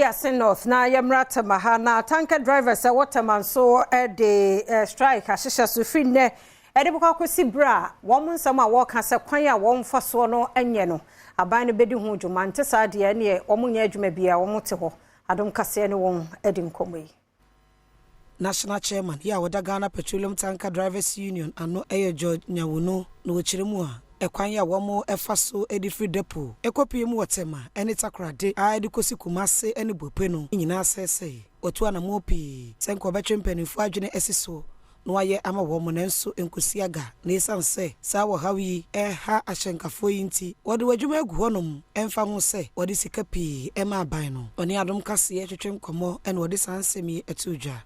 Assin North na yɛmmra Tema ha na tanker drivers a ɛwɔ Tema nso de strike ahyehyɛ so firi nnɛ ɛde bɛkɔ akɔsi berɛ a wɔn nsɛm a wɔreka sɛ kwan a wɔmfa soɔ no nyɛ no aban no bɛdi ho dwuma nte saa deɛ ɛneɛ wɔn nyɛ adwuma biara wɔn te hɔ. Adom kaseɛ ne wɔn adi nkɔmmɔ yi. National Chairman yi a ɔda Ghana Petroleum Tanker Drivers Union ano yɛ George Nyawunu na ɔkyerɛ mu a, ɛkwan a wɔfa so de firi depot kɔpue mu wɔ Tema ne Takoradi a de kɔsi Kumase ne Buope no nyinaa sɛesɛe. Watu anammɔn pii sɛ nka ɔbɛtwe mpanimfoɔ adwene asi so na wɔayɛ ama wɔn, nanso ɛnkɔsi aga. Na esiane sɛ saa ɔhaw yi reha ahyɛnkafoɔ yi nti, wɔde wɔn adwuma agu hɔnom ɛmfa ho sɛ wɔde sika pii ma aban no. Ɔne Adom Kaseɛ twetwe nkɔmmɔ na ɔde saa nsɛm yi too dwa.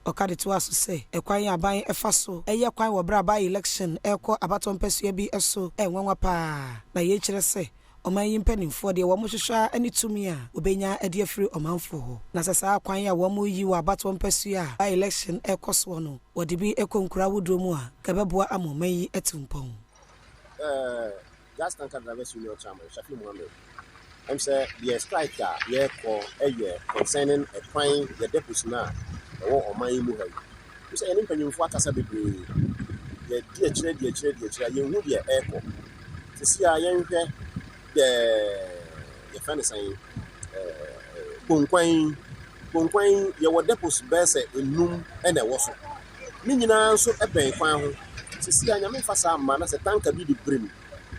Ɔka de toaa so sɛ, ɛkwan a aban fa so yɛ kwan wɔ berɛ a by-election rekɔ abatoɔ mpasua bi so yɛ nwanwa pa ara, na yei kyerɛ sɛ Ɔman yi mpanimfoɔ deɛ wɔhwehwɛ ara ne tumi a wɔbɛnya de afiri ɔmanfoɔ hɔ. Na sɛ saa kwan yi a wɔreyi wɔ abatoɔ mpasua a by-election rekɔ soɔ no, wɔde bi kɔ nkuro ahodoɔ mu a, anka ɛbɛboa ama ɔman yi atu mpɔn. Gas Tanker Drivers Union Chairman, Shafi Mohammed, Ɛm sɛ deɛ strike a yɛrekɔ yɛ concerning ɛkwan yɛ depots no a ɛwɔ ɔman yi mu ha yi. Ɛm sɛ yɛne mpanyinfoɔ akasa bebree, yɛdi akyire di akyire di akyire a yɛnhu deɛ ɛrekɔ. Sisi a yɛnhwɛ deɛ yɛfrɛ no sɛn Kponkwan yi. Kponkwan yi yɛwɔ depots bɛyɛ sɛ enum na ɛwɔ so. Ne nyinaa nso bɛn kwan ho. Sisi a Nyame mfa saa mma na sɛ tanker bi de birim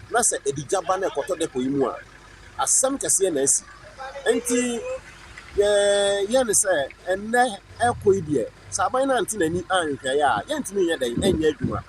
na sɛ ɛde gya ba na ɛkɔtɔ depot yi mu a, asɛm kɛseɛ na asi. Nti yɛyɛ no sɛ ɛnnɛ ɛkɔ yi deɛ, sɛ aban no ante n'ani anhwɛeɛ a, yɛntumi nyɛ dɛn ɛnyɛ adwuma.